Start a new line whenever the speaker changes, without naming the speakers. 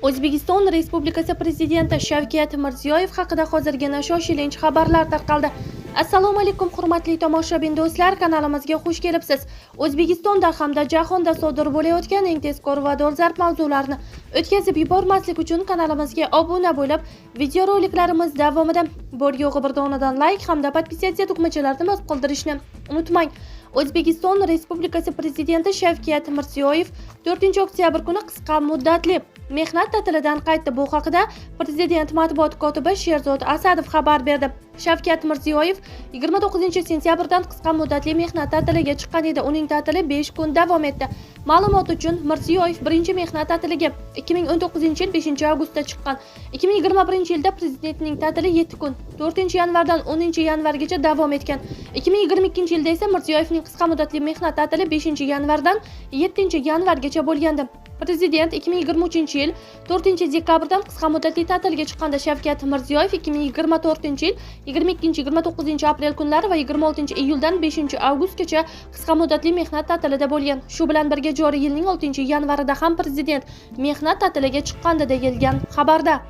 O'zbekiston Respublikasi Prezidenti Shavkat Mirziyoyev haqida hozirgina shoshilinch xabarlar tarqaldi. Assalomu alaykum, hurmatli tomoshabin do'stlar, kanalimizga xush kelibsiz. O'zbekistonda hamda jahonda sodir bo'layotgan eng tezkor va dolzarb mavzularni o'tkazib yubormaslik uchun kanalimizga obuna bo'lib, videoroliklarimiz davomida bor yo'g'i bir donadan like hamda подписаться tugmachalarini bosib qoldirishni unutmang. O'zbekiston Respublikasi Prezidenti Shavkat Mirziyoyev 4 oktyabr kuni qisqa muddatli mehnat ta'tilidan qaytdi. Bu haqida prezident matbuot kotibi Sherzod Asadov xabar berdi. Shavkat Mirziyoyev 29 sentyabrdan qisqa muddatli mehnat ta'tiliga chiqqan edi. Uning ta'tili 5 kun davom etdi. Ma'lumot uchun, Mirziyoyev birinchi mehnat ta'tiliga 2019 yil 5 avgustda chiqqan. 2021 yilda prezidentning ta'tili 7 kun, 4 yanvardan 10 yanvargacha davom etgan. 2022 yilda esa Mirziyoyevning qisqa muddatli mehnat ta'tili 5 yanvardan 7 yanvargacha bo'lgandi. Prezident 2023 yil 4 dekabrdan qisqa muddatli ta'tilga chiqqanda, Shavkat Mirziyoyev 2024 yil 22-29 aprel kunlari va 26 iyuldan 5 avgustgacha qisqa muddatli mehnat ta'tilida bo'lgan. Shu bilan birga joriy yilning 6 yanvarida ham prezident mehnat ta'tiliga chiqqandi, deyilgan xabarda.